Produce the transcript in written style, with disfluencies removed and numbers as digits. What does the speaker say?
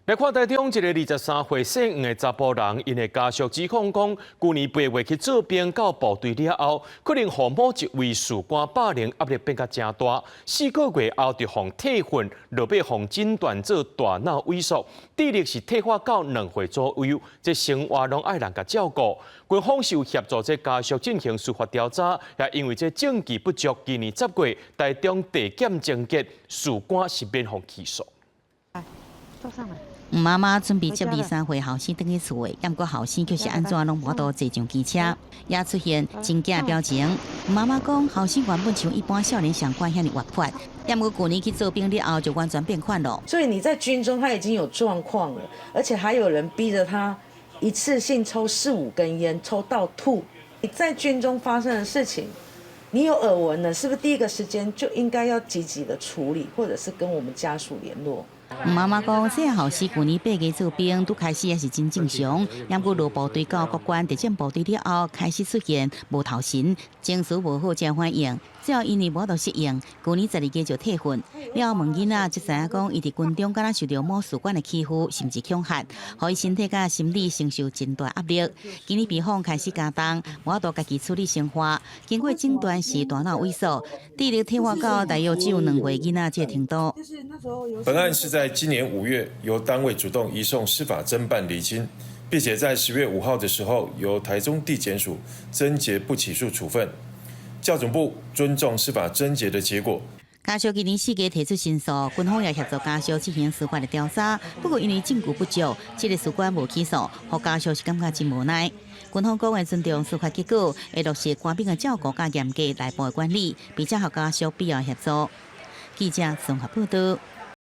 來看台中一个23歲姓黃的查埔人，𪜶的家屬指控講，舊年8月去做兵到部隊了後，可能予某一位士官霸凌，壓力變甲誠大。4個月後就予退訓，落尾予診斷做大腦萎縮，智力是退化到2歲左右，這生活攏愛人共照顧。軍方是有協助這家屬進行司法調查，也因為這證據不足，今年10月台中地檢終結，士官是免予起訴。坐上來。黃媽媽準備接23歲後生轉去厝的，毋過後生卻是按怎攏無法度坐上機車，也出現真驚表情。黃媽媽講，後生原本像一般少年相款遐爾活潑，毋過舊年去做兵了後就完全變款咯。所以你在軍中他已經有狀況了，而且還有人逼着他一次性抽四五根菸，抽到吐。你在軍中發生的事情，你有耳聞了，是不是第一個時間就應該要積極的處理，或者是跟我們家屬聯絡？黃媽媽講，這個後生舊年8月做兵，拄開始也是真正常。毋過落部隊到國關特種部隊了後，開始出現無頭神、情緒無好這反應。最後因為無法度適應，舊年12月就退訓。了後問囡仔，才知影講，伊佇軍中敢若受著某士官的欺負，甚至恐嚇，予伊身體佮心理承受真大壓力。今年病況開始加重，無法度家己處理生活。經過診斷是大腦萎縮，智力退化到大約只有2歲囡仔這個程度。本案是在今年5月由單位主動移送司法偵辦釐清，並且在10月5號的時候由台中地檢署偵結不起訴處分。教總部尊重司法偵結的結果。家屬今年4月提出申訴，軍方也協助家屬進行司法的調查。不過因為證據不足，這個士官無起訴，予家屬是感覺真無奈。軍方講會尊重司法結果，會落實官兵的照顧佮嚴格內部的管理，並且予家屬必要協助。記者綜合報道。